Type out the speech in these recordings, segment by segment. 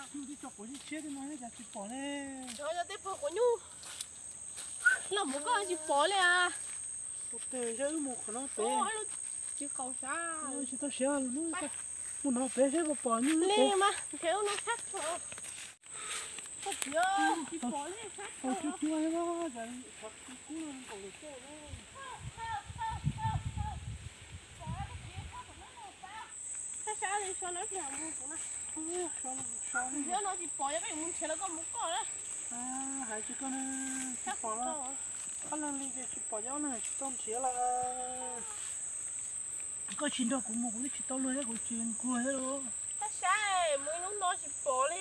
Tej tsob quav nyuj tshiab tej no cas tsis pom ne. Yog tej pog quav nyuj los mus koj tsis pom li as. Tus twg ntshe wb mus qhov no pem. Tsis qaus siab, tsis tau siab los mus no pem seb puas pom nyuj li mas nrhiav ub no sab tso. Koj txiv, tsis pom li sab tso. Tsis pom li sab tso. Sab sab li so na, mus kuv na. Nyob no tsis pom, yog koj yuav mus nrhiav los koj mus koj na. Hais tsis koj ne, tsis pom los. Ob leeg li ces tsis pom, ob leeg tsis tau nrhiav lawm. Koj tsis nrog kuv mus kuv twb tsis tau luag thiab, kuv tsis nquag thiab lauj. Sab sab, mus ib hnub no tsis pom li.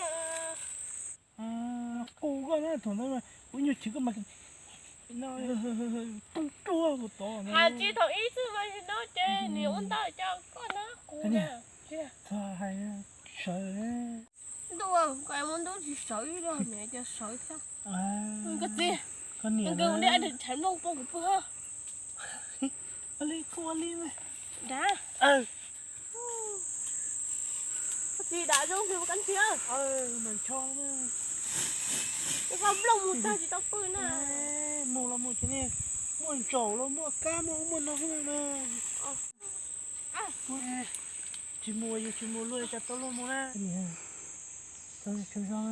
Qus koj na, thaum ntawd kuv nyuag chwv koj mas tooj ruaj kuv tod. Hais tsis thaum ib txwm no ces nws ua ntawd cov koj na kuv. Txog hais sawv. Ntuj, koj mus ntuj tsis sawv ib los niam cov sawv thiab. Koj txiv, koj niam, nws ua li nplooj poob kuv pw. Ua li kuj ua li mas. Dav. Koj txiv, dav zoo li koj ntsia. Mas ncho, ib qho nplooj mus tag tsis tau pw na. Mus los mus ces niag muaj ntsaum los muaj kab muaj ub muaj no xwb na. Tsis mus, yus tsis mus luag cas tau luag mus na. Txog tsaug zog,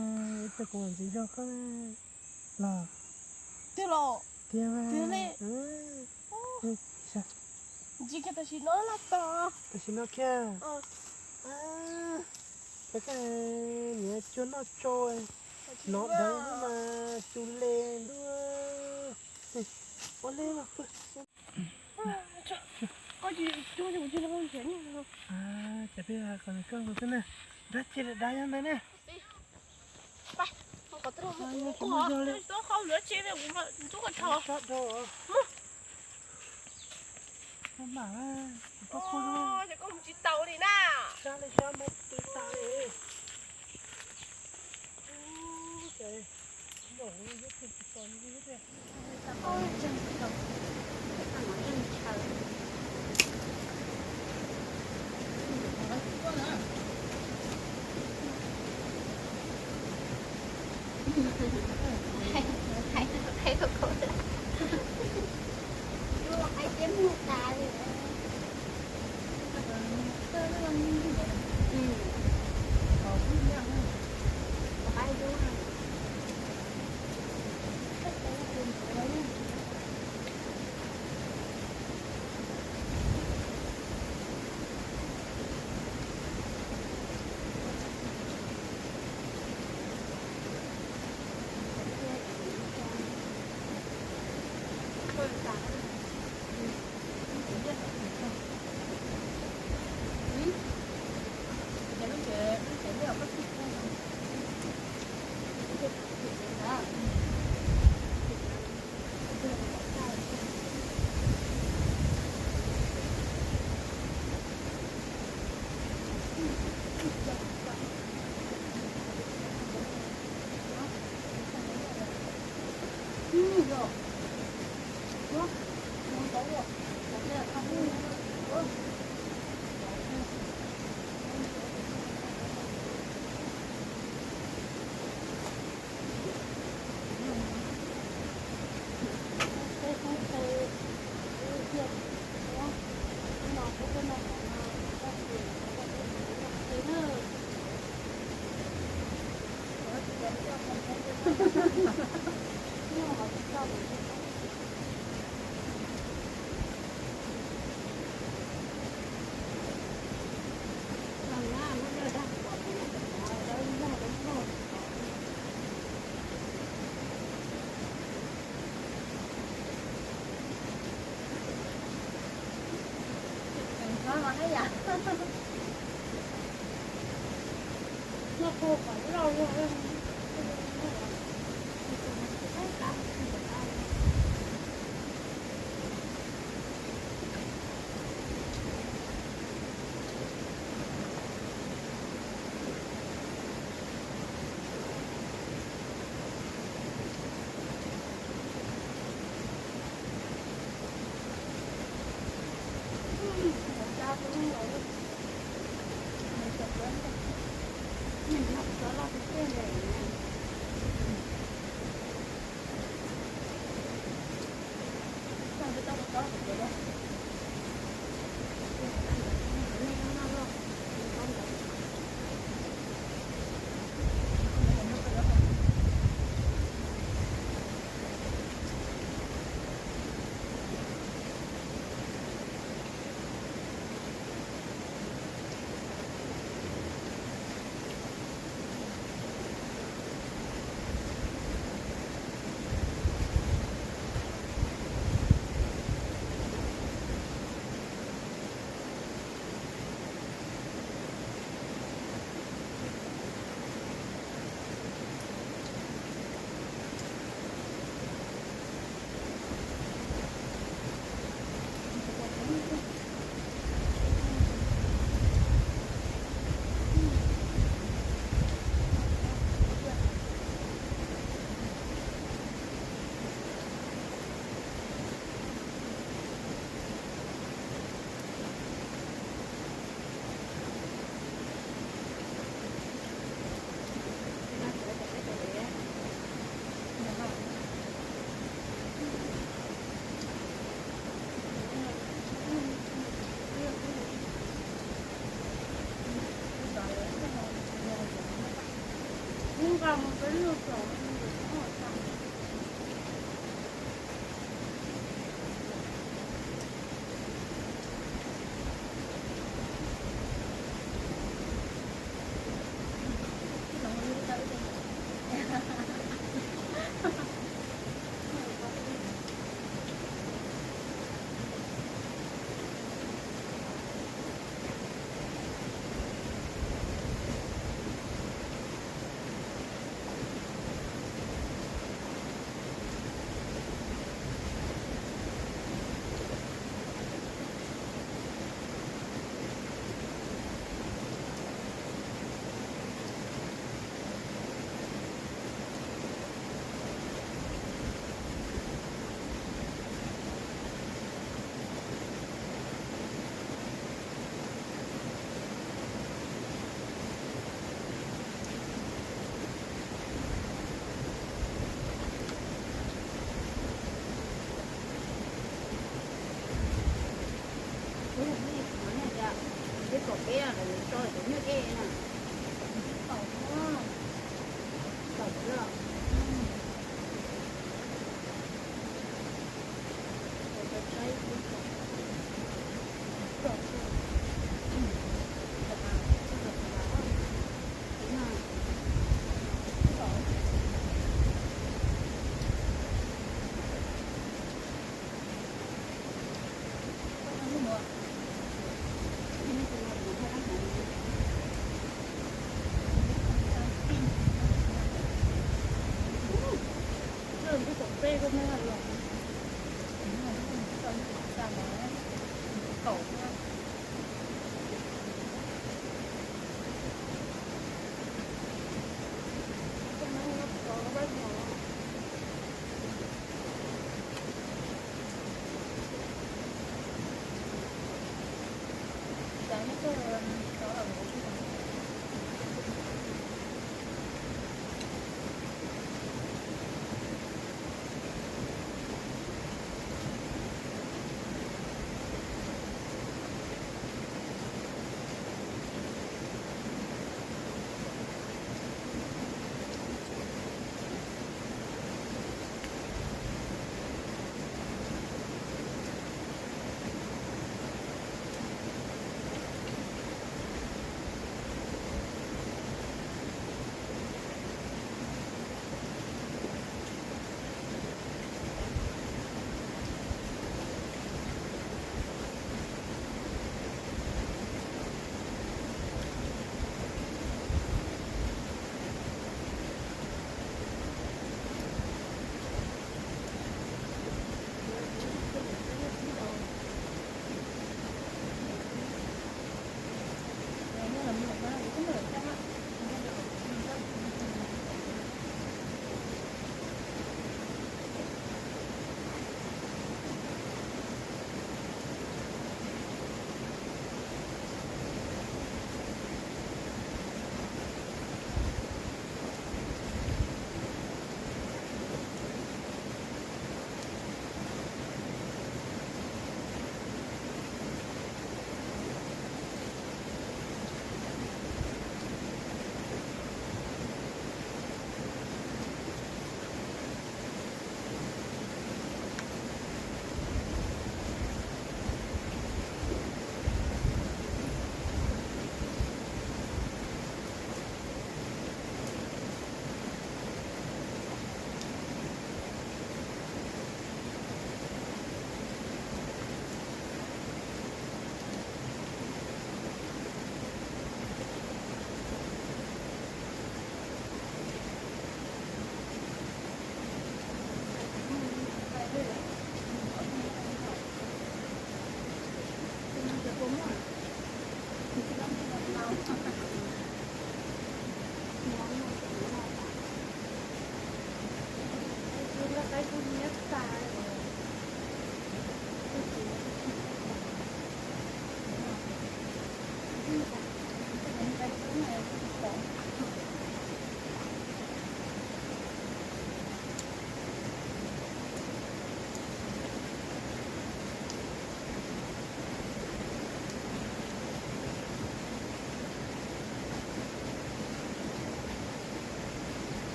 ib pliag kuv mam ntxiv zog koj los. Tiag los? Tiag mas. Tiag li. Ntsis kiag tam sim no los tag. Tam sim no kiag. Peb niam cuag noj tsau, nov dawv mas xyu le ntuj. Ua li mas pw. Ces peb kom nws koj mus xwb na. Dab tsi dav yog ntawd ne. Tsis muaj zog li. Sab dhau. Mam, koj mus tsis tau li na. Sab li sab muab pw tas li.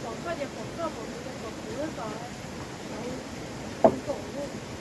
Pom koj ces pom koj, pom kuv ces pom kuv, kom kaum lub.